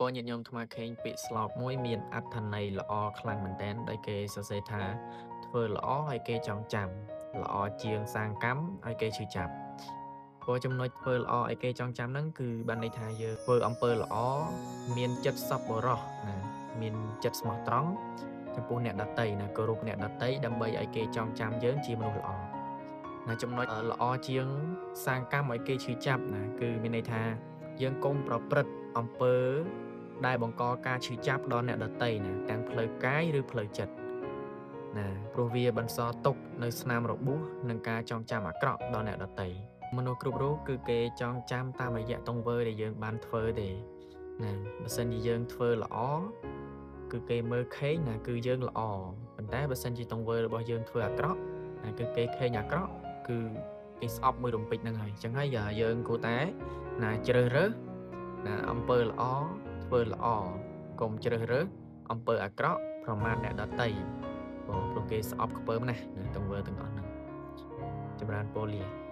បងញាតិញោម អាត្មាឃើញពាក្យស្លោកមួយមានអត្ថន័យល្អខ្លាំងមែនទែន ដោយគេសរសេរថា ធ្វើល្អឲ្យគេចងចាំ ល្អជាងសាងកម្មឲ្យគេឈឺចាប់។ ព្រោះចំណុចធ្វើល្អឲ្យគេចងចាំហ្នឹង គឺបានន័យថាយើងធ្វើអំពើល្អ មានចិត្តសប្បុរសណា មានចិត្តស្មោះត្រង់ចំពោះអ្នកដទៃណា គោរពអ្នកដទៃ ដើម្បីឲ្យគេចងចាំយើងជាមនុស្សល្អណា។ ចំណុចល្អជាងសាងកម្មឲ្យគេឈឺចាប់ណា គឺមានន័យថាយើងកុំប្រព្រឹត្តអំពើដែលបង្កការឈឺចាប់ដល់អ្នកដទៃណា ទាំងផ្លូវកាយឬផ្លូវចិត្តណា ព្រោះវាបន្សល់ទុកនៅស្នាមរបួសនិងការចងចាំអាក្រក់ដល់អ្នកដទៃ។ មនុស្សគ្រប់រូបគឺគេចងចាំតាមរយៈទង្វើដែលយើងបានធ្វើទេណា។ បើសិនជាយើងធ្វើល្អ គឺគេមើលឃើញណា គឺយើងល្អ ប៉ុន្តែបើសិនជាទង្វើរបស់យើងធ្វើអាក្រក់ណា គឺគេឃើញអាក្រក់ គឺគេស្អប់មួយរំពេចហ្នឹងហើយ។ អញ្ចឹងហើយយើងគួរតែណាជ្រើសរើសណាអំពើល្អ ធ្វើល្អ កុំជ្រើសរើសអំពើអាក្រក់ប្រមាថអ្នកដទៃ ព្រោះគេស្អប់ខ្ពើមណាស់នៅទង្វើទាំងអស់ហ្នឹង។ ចម្រើនពរលា។